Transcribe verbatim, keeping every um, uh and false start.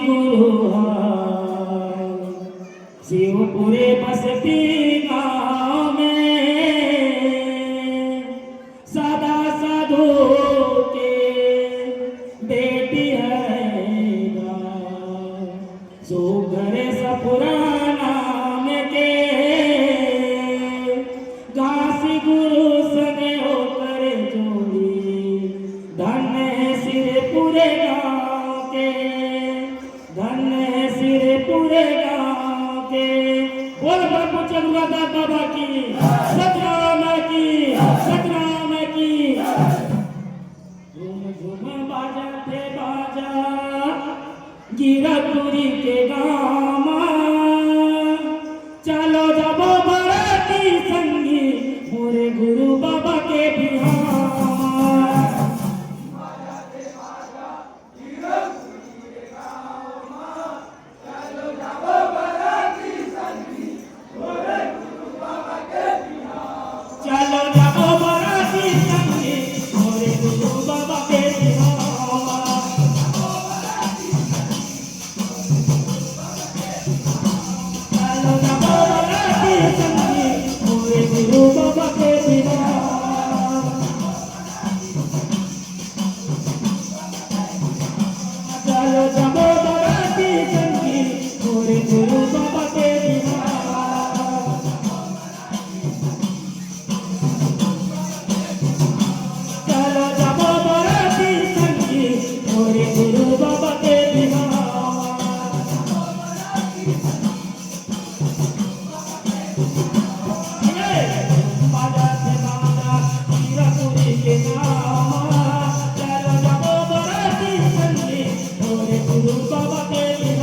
गुरु हा शिवपुरी बस्ती गाँव में सदा साधु के बेटी हरय गा। सुघर सपुरा नाम के घासी गुरु संग ओकर जोड़ी। धन्य हे सिरपुर गाँव के, धन्य हे सिरपुर गाँव के। बोल ब्रह्मपुर चंद्रदास बाबा की, सतनाम की, सतनाम की। झूम झूम बाजथे बाजा गिरपुरी के गाँव म। चलो जाबो बराती संगी मोरे गुरु बाबा के बिहाव म। चलो जाबो बराती संगी मोरे गुरु बाबा के बिहाव म। चलो जाबो बराती संगी मोरे गुरु बाबा के बिहाव म। चलो जाबो बराती संगी मोरे गुरु बाबा के बिहाव म। चलो जाबो बराती संगी मोरे गुरु बाबा के बिहाव म।